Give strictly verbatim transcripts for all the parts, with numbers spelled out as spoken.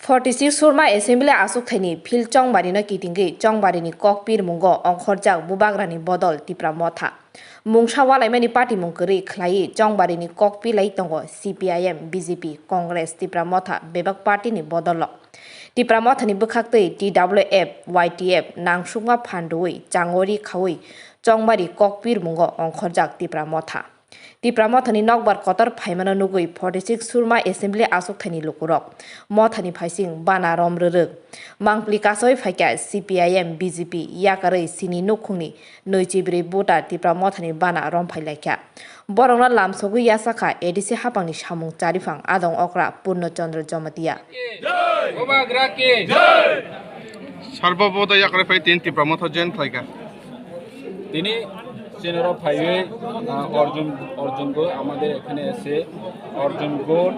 Forty six Surma Assembly achukthai ni field Chongbari no kitingwi Chongbari ni Kokpir mungo ongkhorjak Bubagra ni bodol Tipra Motha. Mungsa walaimani patimung kwrwi khlaiwi Chongbari ni kok pilai tongo C P I M, B J P, Congress, Tipra Motha bebak party ni bodol o. Tipra Motha ni bwkhaktwi T W F, Y T F nangsukma phanduwi changori khawi Chongbari Kokpir mungo ongkhorjak Tipra Motha. Tipra Motha ni nokbar kotor phaimano nugwi forty six Surma Assembly achukthai ni lukurok Motha ni phaising bana rom rwrwk. Mangpli kasawi phaikha C P I M, B J P yakarwi sini nukhungni nwichibrwi buta Tipra Mothani bana romphai laikha. Borokno lamsogwi yachakha A D C haphangni samung chariphang adong okra Purno Chandra Jamatia. Bubagra ki jai. Sarboboda yakarwi phai tin Tipra Motha join khlaikha. Tini chinoro phaiwi, ah, Arjun, Arjun Go আমাদের এখানে এসে অর্জুন গোর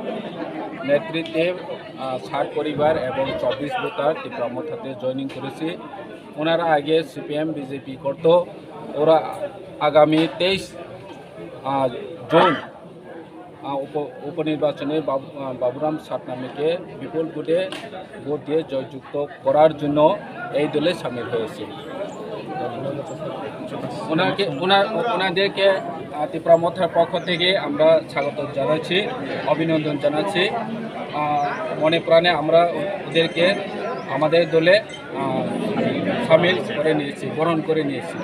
নেতৃত্বে, আহ, সাত পরিবার এবং চব্বিশ ভোটার টিপ্রা মথাতে জয়েনিং করেছি। ওনারা আগে সিপিএম, বিজেপি করতো, ওরা আগামী তেইশ, আহ, জুন, আহ, উপ-, উপনির্বাচনে বাবু-, আহ, বাবুরাম সাতনামীকে বিপুল ভোটে ভোট দিয়ে জয়যুক্ত করার জন্য এই দলে সামিল হয়েছে। ওনাকে, ওনার, ওনাদেরকে, আহ, ত্রিপুরা মথার পক্ষ থেকে আমরা স্বাগত জানাচ্ছি, অভিনন্দন জানাচ্ছি। আহ, মনে প্রাণে আমরা ওদেরকে আমাদের দলে, আহ, সামিল করে নিয়েছি, বরণ করে নিয়েছি।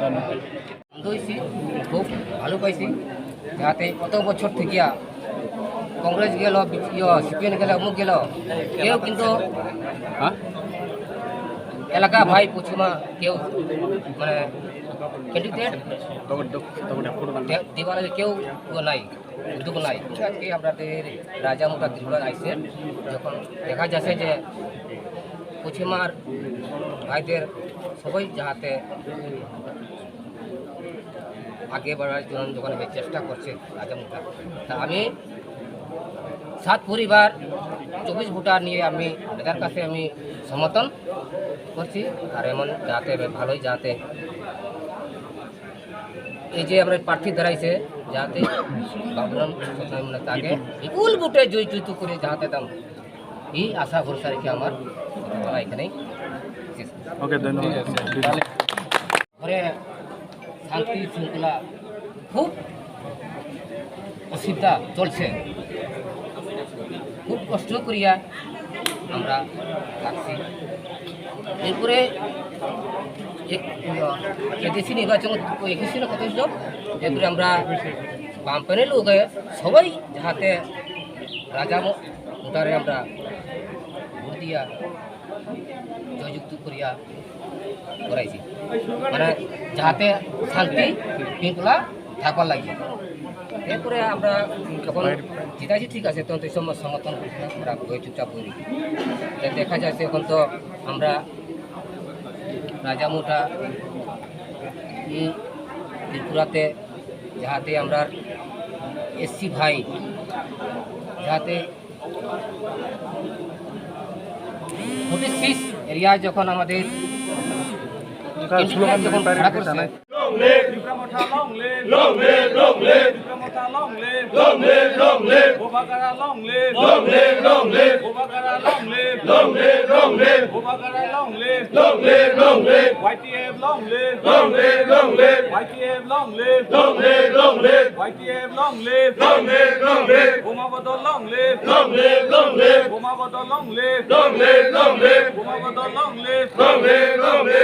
ধন্যবাদ। আনন্দ হয়েছি, খুব ভালো পাইছি। যাতে কত বছর থেকে কংগ্রেস গেল, সিপিএম গেল, অমুক গেল, কেউ কিন্তু, হ্যাঁ? এলাকা ভাই পশ্চিমা কেউ মানে ক্যান্ডিডেট দে-, দেওয়ার আগে কেউ ও নাই, উদ্যোগ নাই। আজকে আপনাদের রাজা মোটা ত্রিপুরা আইসে, যখন দেখা যাচ্ছে যে পশ্চিমার ভাইদের সবাই যাতে আগে বাড়ার জন্য যখন চেষ্টা করছে রাজা মোটা, তা আমি সাত পরিবার চব্বিশ ভোটার নিয়ে আমি এদের কাছে আমি সমর্থন করছি। আর এমন যাতে ভালোই যাতে এই যে আমরা প্রার্থী দাঁড়াইছে যাতে বাবুরাম সত্যনারায়ণ তাকে বিপুল ভোটে জয়যুক্ত করে যাতে দাম এই আশা ভরসা রেখে আমার কথা বলা এখানেই শেষ করছি। ওকে, ধন্যবাদ। ঠিক আছে, তাহলে ঘরে শান্তি শৃঙ্খলা খুব অসুবিধা চলছে, খুব কষ্ট করিয়া আমরা থাকছি। এরপরে এডিসি নির্বাচন একুশে না কত হয়েছিল, এরপরে আমরা বাম প্যানেল লোকে সবাই যাতে রাজা ম-, ভোটারে আমরা ভোট দিয়া জয়যুক্ত করিয়া করাইছি, মানে যাতে শান্তি শৃঙ্খলা থাকবার লাগে। এরপরে আমরা যখন জিতাইছি ঠিক আছে, তখন তো এই সময় সমর্থন করছি না, আমরা বই চুপচাপ বই রয়েছি। তাই দেখা যাচ্ছে এখন তো আমরা রাজামুটা এই ত্রিপুরাতে যাতে আমরা এসসি ভাই যাতে ফর্টি সিক্স এরিয়া যখন আমাদের ক্যান্ডিডেট যখন খাড়া করছে, Long live! Tipra Motha, long live! Long live, long live! Tipra Motha, long live! Long live, long live! Bubagra, long live! Long live, long live! Bubagra, long live! Long live, long live! Bubagra, long live! Long live, long live! Y T F, long live! Long live, long live! Y T F, long live! Long live, long live! Y T F, long live! Long live, long live! Buma Bodol, long live! Long live, long live! Buma Bodol, long live! Long live, long live! Buma Bodol, long live! Long live, long live!